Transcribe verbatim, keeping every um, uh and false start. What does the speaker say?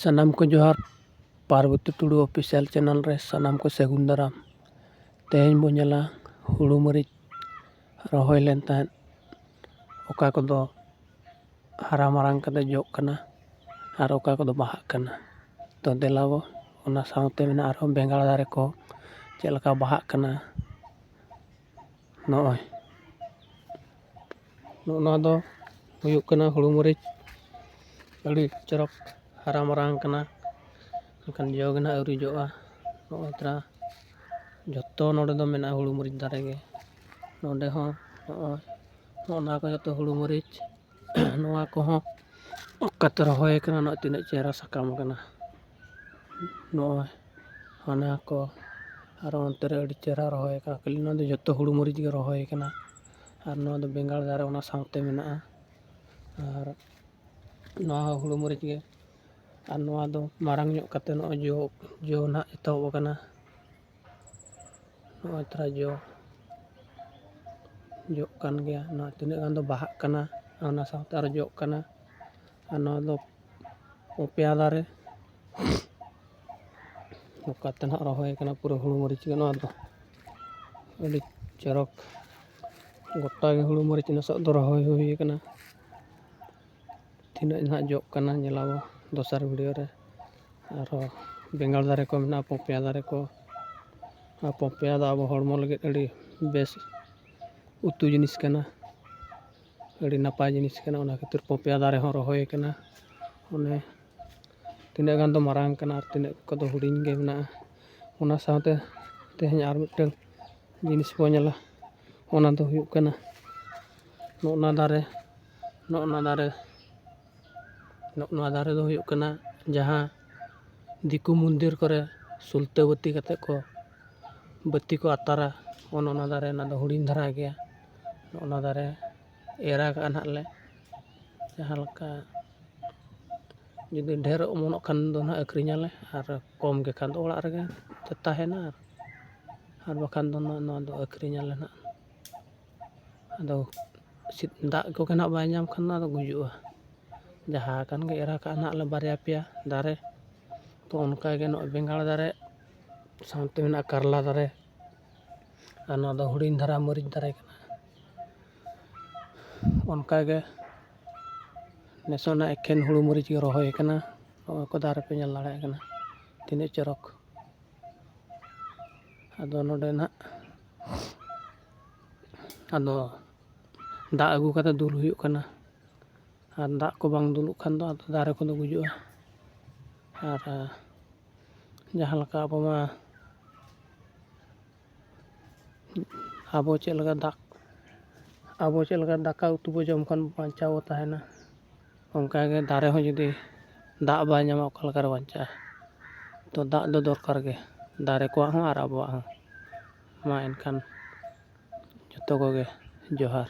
ᱥᱟᱱᱟᱢ ᱠᱚ ᱡᱚᱦᱟᱨ᱾ ᱯᱟᱨᱵᱚᱛᱤ ᱴᱩᱰᱩ ᱚᱯᱷᱤᱥᱤᱭᱟᱞ ᱪᱮᱱᱮᱞ ᱨᱮ ᱥᱟᱱᱟᱢ ᱠᱚ ᱥᱟᱹᱜᱩᱱ ᱫᱟᱨᱟᱢ᱾ ᱛᱮᱦᱮᱧ ᱵᱚ ᱧᱮᱞᱟ ᱦᱩᱲᱩ ᱢᱟᱹᱨᱤᱪ ᱨᱚᱦᱚᱭ ᱞᱮᱱ ᱛᱟᱦᱮᱸᱫ, ᱚᱠᱟ ᱠᱚᱫᱚ ᱦᱟᱨᱟ ᱢᱟᱨᱟᱝ ᱠᱟᱛᱮ ᱡᱚᱜ ᱠᱟᱱᱟ ᱟᱨ ᱚᱠᱟ ᱠᱚᱫᱚ ᱵᱟᱦᱟᱜ ᱠᱟᱱᱟ᱾ ᱛᱚ ᱫᱮᱞᱟ ᱵᱚ, ᱚᱱᱟ ᱥᱟᱶᱛᱮ ᱢᱮᱱᱟᱜᱼᱟ ᱟᱨᱦᱚᱸ ᱵᱮᱸᱜᱟᱲ ᱫᱟᱨᱮ ᱠᱚ ᱪᱮᱫ ᱞᱮᱠᱟ ᱵᱟᱦᱟᱜ ᱠᱟᱱᱟ᱾ ᱱᱚᱜᱼᱚᱭ ᱱᱚᱜᱼᱚ ᱱᱚᱣᱟ ᱫᱚ ᱦᱩᱭᱩᱜ ᱠᱟᱱᱟ ᱦᱩᱲᱩ ᱢᱟᱹᱨᱤᱪ, ᱟᱹᱰᱤ ᱪᱚᱨᱚᱠ ᱦᱟᱨᱟ ᱢᱟᱨᱟᱝ ᱠᱟᱱᱟ, ᱢᱮᱱᱠᱷᱟᱱ ᱡᱚ ᱜᱮ ᱱᱟᱦᱟᱜ ᱟᱹᱣᱨᱤ ᱡᱚᱜᱼᱟ᱾ ᱱᱚᱜᱼᱚᱭ ᱛᱷᱚᱲᱟ ᱡᱚᱛᱚ ᱱᱚᱰᱮ ᱫᱚ ᱢᱮᱱᱟᱜᱼᱟ ᱦᱩᱲᱩ ᱢᱟᱹᱨᱤᱪ ᱫᱟᱨᱮ ᱜᱮ᱾ ᱱᱚᱰᱮ ᱦᱚᱸ ᱱᱚᱜᱼᱚᱭ ᱱᱚᱜᱼᱚ ᱱᱚᱣᱟ ᱠᱚ ᱡᱚᱛᱚ ᱦᱩᱲᱩ ᱢᱟᱹᱨᱤᱪ᱾ ᱱᱚᱣᱟ ᱠᱚᱦᱚᱸ ᱚᱠᱟᱛᱮ ᱨᱚᱦᱚᱭ ᱠᱟᱱᱟ, ᱱᱚᱜᱼᱚᱭ ᱛᱤᱱᱟᱹᱜ ᱪᱮᱦᱨᱟ ᱥᱟᱠᱟᱢ ᱠᱟᱱᱟ᱾ ᱱᱚᱜᱼᱚᱭ ᱦᱟᱱᱟ ᱠᱚ ᱟᱨᱚ ᱚᱱᱛᱮ ᱨᱮ ᱟᱹᱰᱤ ᱪᱮᱦᱨᱟ ᱨᱚᱦᱚᱭ ᱠᱟᱱᱟ᱾ ᱠᱷᱟᱹᱞᱤ ᱱᱚᱣᱟ ᱫᱚ ᱡᱚᱛᱚ ᱦᱩᱲᱩ ᱢᱟᱹᱨᱤᱪ ᱜᱮ ᱨᱚᱦᱚᱭ ᱠᱟᱱᱟ᱾ ᱟᱨ ᱱᱚᱣᱟ ᱫᱚ ᱵᱮᱸᱜᱟᱲ ᱫᱟᱨᱮ ᱚᱱᱟ ᱥᱟᱶᱛᱮ ᱢᱮᱱᱟᱜᱼᱟ᱾ ᱟᱨ ᱱᱚᱣᱟ ᱦᱚᱸ ᱦᱩᱲᱩ ᱢᱟᱹᱨᱤᱪ ᱜᱮ᱾ ᱟᱨ ᱱᱚᱣᱟ ᱫᱚ ᱢᱟᱨᱟᱝ ᱧᱚᱜ ᱠᱟᱛᱮ ᱱᱚᱜᱼᱚᱭ ᱡᱚ, ᱡᱚ ᱱᱟᱦᱟᱜ ᱮᱛᱚᱦᱚᱵ ᱟᱠᱟᱱᱟ᱾ ᱱᱚᱜᱼᱚᱭ ᱛᱷᱚᱲᱟ ᱡᱚ ᱡᱚᱜ ᱠᱟᱱ ᱜᱮᱭᱟ᱾ ᱱᱚᱣᱟ ᱛᱤᱱᱟᱹᱜ ᱜᱟᱱ ᱫᱚ ᱵᱟᱦᱟᱜ ᱠᱟᱱᱟ, ᱚᱱᱟ ᱥᱟᱶᱛᱮ ᱟᱨᱚ ᱡᱚᱜ ᱠᱟᱱᱟ᱾ ᱟᱨ ᱱᱚᱣᱟ ᱫᱚ ᱯᱚᱯᱮᱭᱟ ᱫᱟᱨᱮ, ᱱᱚᱝᱠᱟᱛᱮ ᱱᱟᱦᱟᱜ ᱨᱚᱦᱚᱭ ᱠᱟᱱᱟ ᱯᱩᱨᱟᱹ ᱦᱩᱲᱩ ᱢᱟᱹᱨᱤᱪ ᱜᱮ ᱱᱚᱣᱟ ᱫᱚ᱾ ᱟᱹᱰᱤ ᱪᱚᱨᱚᱠ ᱜᱚᱴᱟ ᱜᱮ ᱦᱩᱲᱩ ᱢᱟᱹᱨᱤᱪ ᱱᱟᱥᱟᱜ ᱫᱚ ᱨᱚᱦᱚᱭ ᱦᱩᱭ ᱠᱟᱱᱟ᱾ ᱛᱤᱱᱟᱹᱜ ᱱᱟᱦᱟᱜ ᱡᱚᱜ ᱠᱟᱱᱟ ᱧᱮᱞᱟᱵᱚ ᱫᱚᱥᱟᱨ ᱵᱷᱤᱰᱤᱭᱳ ᱨᱮ᱾ ᱟᱨᱦᱚᱸ ᱵᱮᱸᱜᱟᱲ ᱫᱟᱨᱮ ᱠᱚ ᱢᱮᱱᱟᱜᱼᱟ, ᱯᱚᱯᱮᱭᱟ ᱫᱟᱨᱮ ᱠᱚ᱾ ᱟᱨ ᱯᱚᱯᱮᱭᱟ ᱫᱚ ᱟᱵᱚ ᱦᱚᱲᱢᱚ ᱞᱟᱹᱜᱤᱫ ᱟᱹᱰᱤ ᱵᱮᱥ ᱩᱛᱩ ᱡᱤᱱᱤᱥ ᱠᱟᱱᱟ, ᱟᱹᱰᱤ ᱱᱟᱯᱟᱭ ᱡᱤᱱᱤᱥ ᱠᱟᱱᱟ᱾ ᱚᱱᱟ ᱠᱷᱟᱹᱛᱤᱨ ᱯᱚᱯᱮᱭᱟ ᱫᱟᱨᱮ ᱦᱚᱸ ᱨᱚᱦᱚᱭ ᱠᱟᱱᱟ᱾ ᱚᱱᱮ ᱛᱤᱱᱟᱹᱜ ᱜᱟᱱ ᱫᱚ ᱢᱟᱨᱟᱝ ᱠᱟᱱᱟ ᱟᱨ ᱛᱤᱱᱟᱹᱜ ᱠᱚᱫᱚ ᱦᱩᱰᱤᱧ ᱜᱮ ᱢᱮᱱᱟᱜᱼᱟ᱾ ᱚᱱᱟ ᱥᱟᱶᱛᱮ ᱛᱮᱦᱮᱧ ᱟᱨ ᱢᱤᱫᱴᱟᱝ ᱡᱤᱱᱤᱥ ᱵᱚᱱ ᱧᱮᱞᱟ, ᱚᱱᱟ ᱫᱚ ᱦᱩᱭᱩᱜ ᱠᱟᱱᱟ ᱱᱚᱜᱼᱚ ᱱᱟ ᱫᱟᱨᱮ, ᱱᱚᱜᱼᱚ ᱱᱟ ᱫᱟᱨᱮ, ᱱᱚᱜᱼᱚ ᱱᱚᱣᱟ ᱫᱟᱨᱮ ᱫᱚ ᱦᱩᱭᱩᱜ ᱠᱟᱱᱟ ᱡᱟᱦᱟᱸ ᱫᱤᱠᱩ ᱢᱚᱱᱫᱤᱨ ᱠᱚᱨᱮ ᱥᱩᱞᱛᱟᱹ ᱵᱟᱹᱛᱤ ᱠᱟᱛᱮ ᱠᱚ ᱵᱟᱹᱛᱤ ᱠᱚ ᱟᱛᱟᱨᱟ, ᱚᱱ ᱚᱱᱟ ᱫᱟᱨᱮ, ᱚᱱᱟ ᱫᱚ ᱦᱩᱰᱤᱧ ᱫᱷᱟᱨᱟ ᱜᱮᱭᱟ᱾ ᱱᱚᱜᱼᱚ ᱱᱟ ᱫᱟᱨᱮ ᱮᱨᱟ ᱠᱟᱜᱼᱟ ᱱᱟᱦᱟᱜ ᱞᱮ, ᱡᱟᱦᱟᱸ ᱞᱮᱠᱟ ᱡᱩᱫᱤ ᱰᱷᱮᱹᱨ ᱚᱢᱚᱱᱚᱜ ᱠᱷᱟᱱ ᱫᱚ ᱱᱟᱦᱟᱜ ᱟᱹᱠᱷᱨᱤᱧᱟᱞᱮ, ᱟᱨ ᱠᱚᱢ ᱜᱮ ᱠᱷᱟᱱ ᱫᱚ ᱚᱲᱟᱜ ᱨᱮᱜᱮ ᱛᱟᱦᱮᱱᱟ, ᱟᱨ, ᱟᱨ ᱵᱟᱠᱷᱟᱱ ᱫᱚ ᱱᱟᱦᱟᱜ ᱱᱚᱣᱟ ᱫᱚ ᱟᱹᱠᱷᱨᱤᱧᱟᱞᱮ ᱱᱟᱦᱟᱜ᱾ ᱟᱫᱚ ᱥᱤᱛ-, ᱫᱟᱜ ᱠᱚᱜᱮ ᱱᱟᱦᱟᱜ ᱵᱟᱭ ᱧᱟᱢ ᱠᱷᱟᱱ ᱫᱚ ᱟᱫᱚ ᱜᱩᱡᱩᱜᱼᱟ᱾ ᱡᱟᱦᱟᱸ ᱠᱟᱱ ᱜᱮ ᱮᱨᱟ ᱠᱟᱜᱼᱟ ᱱᱟᱦᱟᱜ ᱞᱮ ᱵᱟᱨᱭᱟ ᱯᱮᱭᱟ ᱫᱟᱨᱮ᱾ ᱛᱚ ᱚᱱᱠᱟᱜᱮ ᱱᱚᱜᱼᱚᱭ ᱵᱮᱸᱜᱟᱲ ᱫᱟᱨᱮ, ᱥᱟᱶᱛᱮ ᱢᱮᱱᱟᱜᱼᱟ ᱠᱟᱨᱞᱟ ᱫᱟᱨᱮ, ᱟᱨ ᱱᱚᱣᱟ ᱫᱚ ᱦᱩᱰᱤᱧ ᱫᱷᱟᱨᱟ ᱢᱟᱹᱨᱤᱪ ᱫᱟᱨᱮ ᱠᱟᱱᱟ᱾ ᱚᱱᱠᱟᱜᱮ ᱱᱮᱥ ᱚᱱᱟ ᱮᱠᱷᱮᱱ ᱦᱩᱲᱩ ᱢᱟᱹᱨᱤᱪ ᱜᱮ ᱨᱚᱦᱚᱭ ᱠᱟᱱᱟ᱾ ᱱᱚᱜᱼᱚᱭ ᱠᱚ ᱫᱟᱨᱮ ᱯᱮ ᱧᱮᱞ ᱫᱟᱲᱮᱭᱟᱜ ᱠᱟᱱᱟ, ᱛᱤᱱᱟᱹᱜ ᱪᱚᱨᱚᱠ᱾ ᱟᱫᱚ ᱱᱚᱰᱮ ᱱᱟᱦᱟᱜ ᱟᱫᱚ ᱫᱟᱜ ᱟᱹᱜᱩ ᱠᱟᱛᱮ ᱫᱩᱞ ᱦᱩᱭᱩᱜ ᱠᱟᱱᱟ, ᱟᱨ ᱫᱟᱜ ᱠᱚ ᱵᱟᱝ ᱫᱩᱞᱩᱜ ᱠᱷᱟᱱ ᱫᱚ ᱟᱫᱚ ᱫᱟᱨᱮ ᱠᱚᱫᱚ ᱜᱩᱡᱩᱜᱼᱟ᱾ ᱟᱨ ᱡᱟᱦᱟᱸ ᱞᱮᱠᱟ ᱟᱵᱚ ᱢᱟ ᱟᱵᱚ ᱪᱮᱫ ᱞᱮᱠᱟ ᱫᱟᱜ ᱟᱵᱚ ᱪᱮᱫ ᱞᱮᱠᱟ ᱫᱟᱠᱟ ᱩᱛᱩ ᱵᱚ ᱡᱚᱢ ᱠᱷᱟᱱ ᱵᱟᱧᱪᱟᱣ ᱵᱚ ᱛᱟᱦᱮᱱᱟ, ᱚᱱᱠᱟᱜᱮ ᱫᱟᱨᱮ ᱦᱚᱸ ᱡᱩᱫᱤ ᱫᱟᱜ ᱵᱟᱭ ᱧᱟᱢᱟ ᱚᱠᱟ ᱞᱮᱠᱟᱨᱮ ᱵᱟᱧᱪᱟᱜᱼᱟ? ᱛᱚ ᱫᱟᱜ ᱫᱚ ᱫᱚᱨᱠᱟᱨ ᱜᱮ, ᱫᱟᱨᱮ ᱠᱚᱣᱟᱜ ᱦᱚᱸ ᱟᱨ ᱟᱵᱚᱣᱟᱜ ᱦᱚᱸ᱾ ᱢᱟ ᱮᱱᱠᱷᱟᱱ ᱡᱚᱛᱚ ᱠᱚᱜᱮ ᱡᱚᱦᱟᱨ᱾